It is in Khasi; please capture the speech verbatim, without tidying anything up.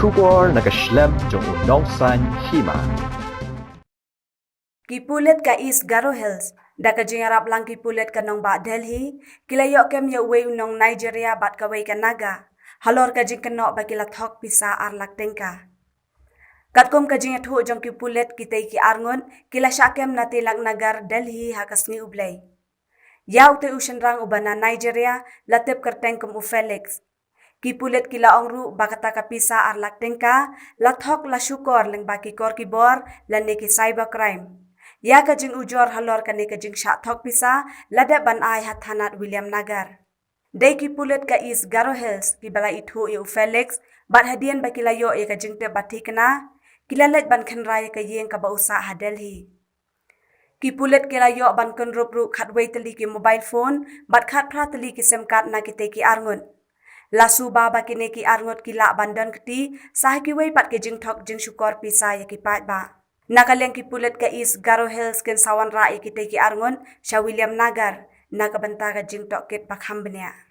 Khubor na ka shlem jong u nongsan hima. Ki pulit ka East Garo Hills, da ka jingïarap lang ki pulit ka nongbah Delhi, ki la ïoh kem ïa uwei u nong Nigeria bad kawei ka Naga, halor ka jingkynnoh ba ki la thok pisa ar lak tyngka. Katkum ka jingïathuh jong ki pulit, kitei ki arngut ki la shah kem na Tilak Nagar, Delhi ha ka sngi U Blei. Ïa utei u shynrang uba na Nigeria la tip kyrteng kum u Felix. Ki pulit ki la ong ruh ba kata ka pisa ar lak tyngka la thok la shukor lyngba ki kor ki bor lane ki cyber crime. Ïa ka jingujor halor kane ka jingshah thok pisa la dep ban ai ha thanat William Nagar. Dei ki pulit ka East Garo Hills kiba la ithuh ïa u Felix, bad hadien ba ki la ïoh ïa ka jingtip ba thikna, ki la leit ban kynra ïa ka ïing kaba u sah ha Delhi. Ki pulit ki la ïoh ban kynrup ruh khatwei tylli ki mobile phone bad khatphra tylli ki sim card na kitei ki arngut. La suba ba kine ki arngut ki lah ban don kti sa ha kiwei pat ki jingthok jingshukor pisa ïa ki paidbah. Na ka liang ki pulit ka East Garo Hills kin sa wanrah ïa kitei ki arngut sha William Nagar na ka bynta ka jingtohkit ba kham bniah.